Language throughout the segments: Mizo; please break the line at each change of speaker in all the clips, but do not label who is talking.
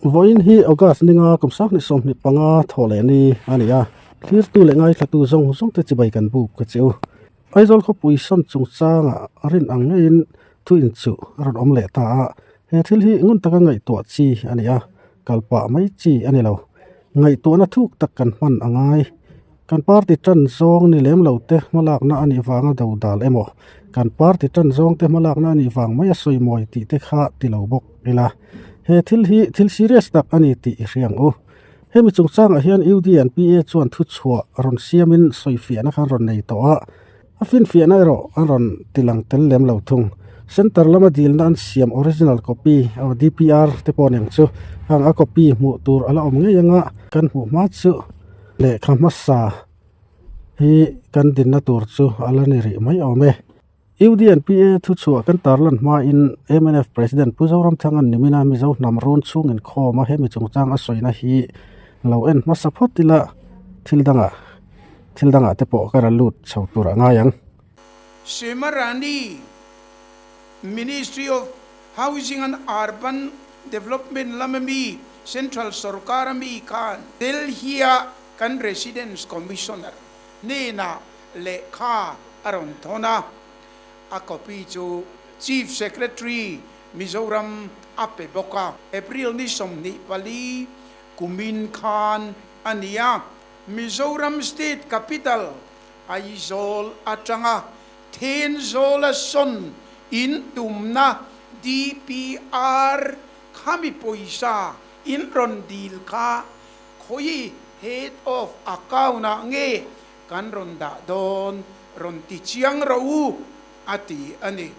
Vawiin hi August ninga kum 2025 thawh leh ni a ni a, thlirtu leh ngaithlatu zawng zawng te chibai kan buk ka che u. Aizawl khawpui sawn chungchangah rin ang ngeiin thu inchuh a rawn awm leh ta a, he thil hi ngun taka ngaihtuah chi a ni a, kal pah mai chi a ni lo. Ngaihtuahna thuk tak kan hman a ngai. Kan party tan zawng ni lem lo te hmalakna a nih vanga do dal emaw, kan party tan zawng te hmalakna a nih vang mai a sawi mawi tih te kha ti lo bawk ila. He thil hi thil serious tak a ni tih i hria ang u. Hemi chungchangah hian UD and PA chuan thuchhuah rawn siamin sawifiahna khan rawn nei tawh a, a finfiahna erawh an rawn tilang tel lem lo thung. Centre lama dilna an siam original copy aw DPR te pawh nen chu hang a copy hmuh tur a la awm ngei anga kan hmuh hma chu lehkha hmasa hi kan dinna tur chu a la ni rih mai awm e. UDNPA thuchhuah kan tarlan hmain mnf President Pu Zoramthanga'n nimina Mizo hnam run chhung inkhawm a hemi chungchang a sawina hi lo en hmasa phawt ila thil dangah thil dangah te pawh ka ra lut chho tur a ngai ang.
Semarani, Ministry of Housing and Urban Development lama mi Central sorkara mi khan Delhi-a kan Residence Commissioner hnenah lehkha a rawn thawn a, a copy chu Chief Secretary Mizoram a pe bawk a. April ni 24 kumin khan a ni a, Mizoram State Capital Aizawl atanga Thenzawla sawn in tumna DPR khami pawisa in rawn dil kha khawi Head of Account ah nge Kan rawn dah dawn, rawn ti chiang rawh u, a ti a ni.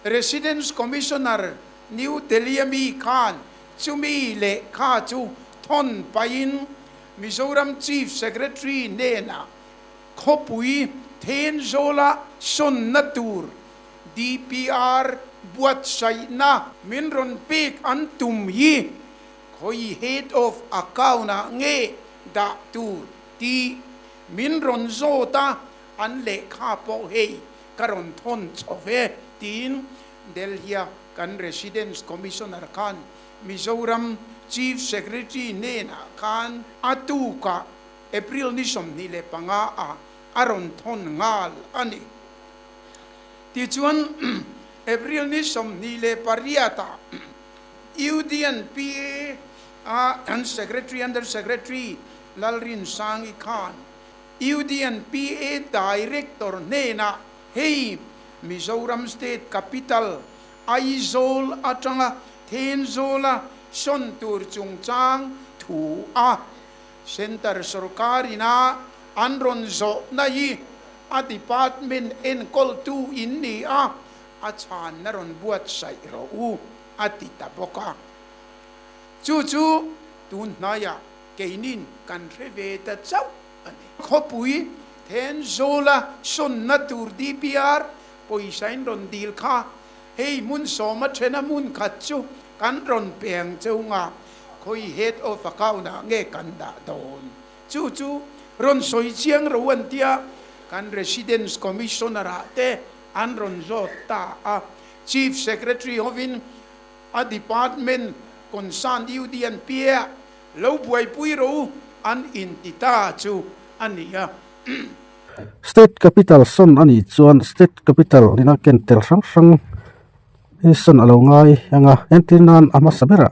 Residence Commissioner New Delhi a mi khan chumi lehkha chu thawn pahin Mizoram Chief Secretary hnenah khawpui Thenzawla sawnna tur DPR buatsaihna min rawn pek an tum hi khawi Head of Account-ah nge dah tur tih Min rawn zawt a, an lehkha pawh hei ka rawn thawn chho ve, tiin Delhi-a kan Residence Commissioner khan Mizoram Chief Secretary hnenah khan a tukah April ni 25 ah a rawn thawn nghal a ni. Tichuan, April ni 28 ah UDNPA a kan Secretary, Under Secretary Lalrinsangi khan UDNPA Director hnenah hei Mizoram State Capital Aizawl atanga Thenzawla sawn tur chungchang thu a Centre sorkar ina an rawn zawhna hi a department enkawltu in ni a, a chhanna rawn buatsaih rawh u a ti ta bawk a. Chu chu tun hnaiah keinin kan hre ve ta chauh a ni. Khawpui Thenzawla sawnna tur DPR pawisain rawn dil kha hei hmun sawma thena hmun khat chu kan rawn peng chunga khawi head of account ah nge kan dah dawn? Chu chu rawn sawi chiang ro an tia kan Residence Commissioner ah te an rawn zawt ta a. Chief Secretary hovin a department concern UDNP ah lo buaipui ro an inti ta chu a ni a.
State capital sawn a nih chuan state capital ina ken tel hrang hrang hi sawn a lo ngai ang a, entir nan a hmasa berah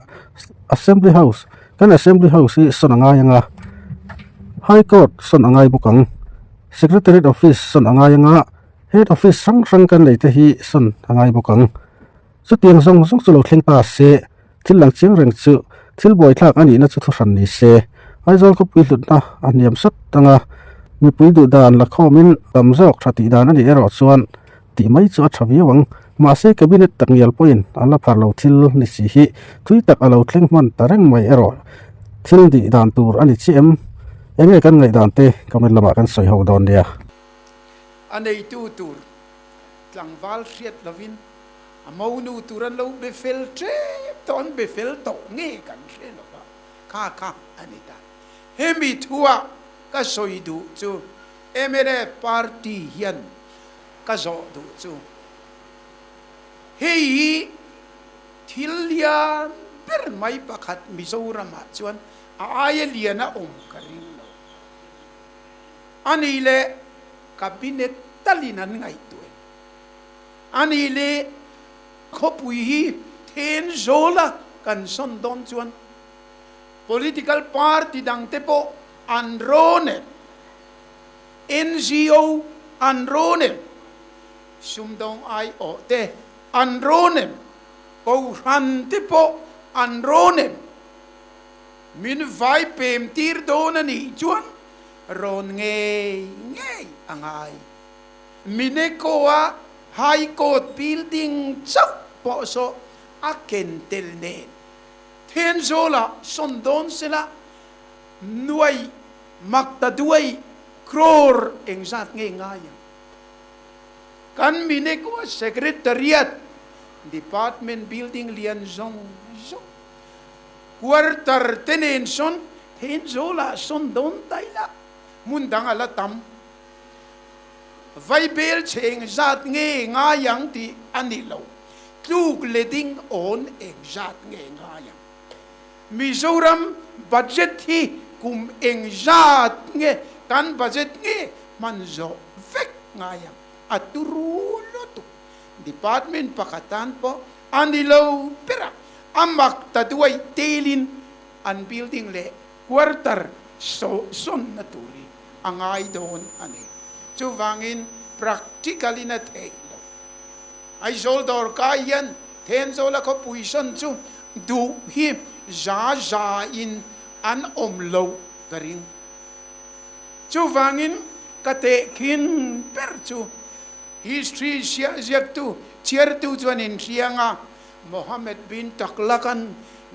assembly house kan assembly house hi sawn a ngai ang a, high court sawn a ngai bawk ang, secretariat office sawn a ngai ang a, head office hrang hrang kan nei te hi sawn a ngai bawk ang. Chutiang zawng zawng chu lo thleng ta se, thil lang chiang reng chu thil buaithlak a nihna chu thuhran ni se. Aizawl khawpui hlutna a hniam sat ang a, mipui duh dan la khawmin tam zawk tha tih dan a nih erawh chuan tih mai chu a tha viau ang. Mahse cabinet tak ngial pawhin an la phar lo thil ni si hi thui tak a lo thleng hman ta reng mai erawh thil nih dan tur a ni chiah em? Enge kan ngaihdan te comment lamah kan sawi ho dawn nia.
A neitu tur tlangval hriat lovin a monu tur an lo be fel tep tawh, an be fel tawh nge kan hre lo va, kha kha a ni ta. Hemi thuah ka sawi duh chu mnf party hian ka zawh duh chu hei hi thil lian ber mai pakhat Mizoramah chuan a aia lian a awm ka ring lo. A nih leh Cabinet talin an ngaihtuah. A nih leh khawpui hi Thenzawla kan sawn dawn chuan political party dangte pawh an rawn em? NGO an rawn em? Sumdawng aiawh te an rawn em? Kohhran te pawh an rawn em? Min vai pem tir dawn a nih chuan rawn ngei ngei a ngai. Mineko-a High Court building chauh pawh saw a ken tel nen Thenzawlah sawn dawn sela nuai mak ta duai crore engzat nge ngai ang? Kan Mineko-a Secretariat Department building lian zawng zawng quarter te nen sawn Thenzawlah sawn dawn ta ila hmun dang a la tam. Vaibel chhe engzat nge ngai ang tih a ni lo, tluk le ding awn engzat nge ngai ang. Mizoram budget hi kum engzat nge kan budget nge hman zawh vek ngai ang, a turu lutuk. Department pakhat tan pawh a ni lo ber a, a mak ta duai telin an building leh quarter sawnna tur hi a ngai dawn a ni. Chuvangin practical in a theih lo. Aizawl dawr kai hian Thenzawla khawpui sawn chu duh hi za za in an awm lo ka ring. Chuvangin ka tehkhin ber chu history ziaktu chhiartu chuan in hriang a, Mohammed bin Tughlaq-a'n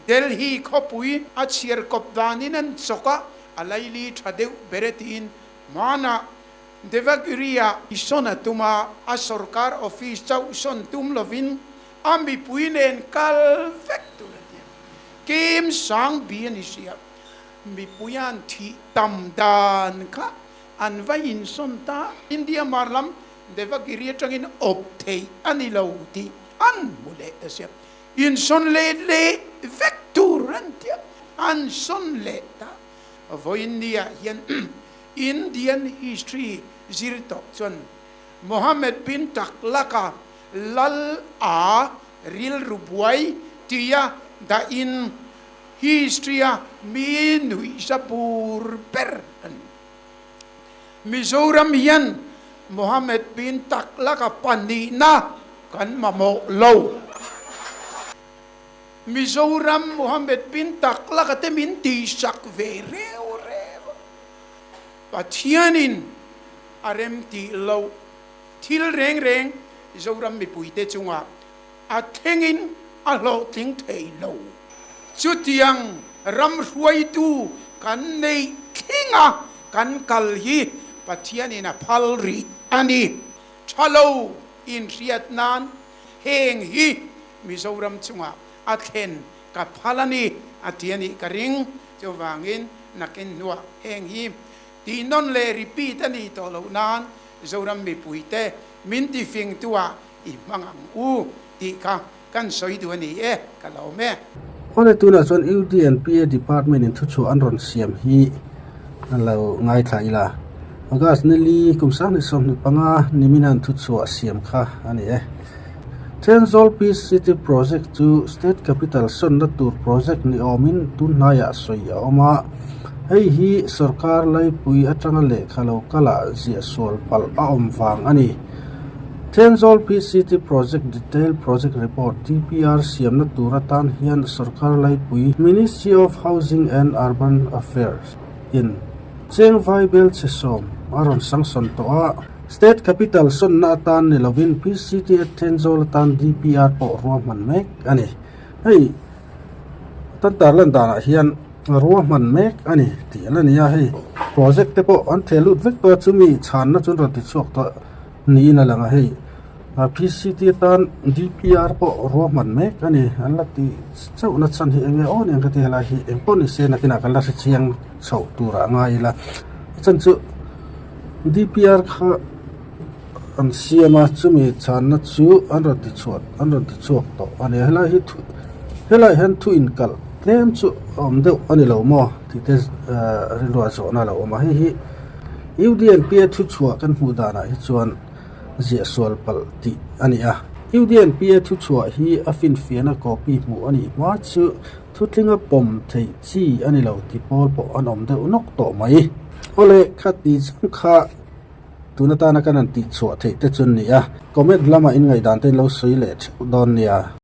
Delhi khawpui a chhiar kawp danin an chawk a, a laili tha deuh ber e tiin hmanah Devagiri-ah i sawn a tum a, a sorkar office chauh sawn tum lovin a mipui nen kal vek tur a ti a. Kem sang bi a ni si a, mipui an thih tam dan kha an va insawn ta. India mar lam Devagiri atangin awp theih a ni lo tih an hmu leh ta sia. Insawn let leh vek tur an ti a, an sawn leh ta. Vawiin niah hian Indian history zir tawh chuan Mohammed bin Tughlaq-a lal a rilru buai tia dahin history-a mi nuihza bur ber a ni. Mizoram hian Mohammed bin Tughlaq-a pahnihna kan mamawh lo. Mizoram Mohammed bin Tughlaq-a te min tihsak ve reu reu a. Pathianin a remtih loh thil reng reng Zoram mipuite chungah a thlengin a hlawhtling thei lo. Chutiang ram hruaitu kan neih thlenga kan kal hi Pathianin a phal rih a ni. Tha lo inhriat nan heng hi Mizoram chungah a thlen ka phal a ni a ti a nih ka ring. Chuvangin nakin hnuah heng hi tihnawn leh repeat a nih tawh loh nan Zoram mipuite min tifingtuah i hmang ang u tih kha kan sawi duh a ni e, ka lawm e.
Awle tunah chuan UDNPA department in thuchhuah an rawn siam hi a lo ngaithla ila. August ni li kum 2025 nimin an thuchhuah siam kha a ni e. Thenzawl Peace City Project chu State Capital sawnna tur project ni awmin tunhnaiah sawi a awm a. Hei hi sorkar laipui atanga lehkha lo kalah ziah sual palh a awm vang a ni. Thenzawl PCT Project Detail Project Report, DPR, siamna tur atan hian sorkar laipui Ministry of Housing and Urban Affairs in cheng vaibel chhe sawm a rawn sangsawn tawh a. State Capital sawnna atan ni lovin PCT at Thenzawl atan DPR pawh ruahman mek a ni. Hei tan tarlan danah hian ruahman mek a ni tih a la ni a, hei project te pawh an theh lut vek tawh a, chumi chhanna chu an rawn ti chhuak tawh. Niin a lang a hei PCT atan DPR pawh ruahman mek a ni an la tih chauh na chhan hi eng nge aw nen ka ti helai hi eng pawh ni se nakinah kan la hre chiang chhoh tur ah ngai ila a chhan chu DPR kha an siam a chumi chhanna chu an rawn ti chhuah an rawn ti chhuak tawh a ni helai hi. Helaiah hian thu inkalh tlem chu a awm deuh a ni lo maw tih te rilruah zawhna a lo awm a, hei hi UDNP-a thu chhuah kan hmuh danah hi chuan ziah sual palh tih a ni a. UDNP-a thu chhuah hi a finfiahna copy hmuh a nih hma chu thutlinga pawm theih chi a ni lo ti pawl pawh an awm deuh nawk tawh mai. Awle khati zawng kha tun atana kan han tih chhuah theih te chu an ni a, comment lamah inngaihdan te in lo sawi leh theuh dawn nia.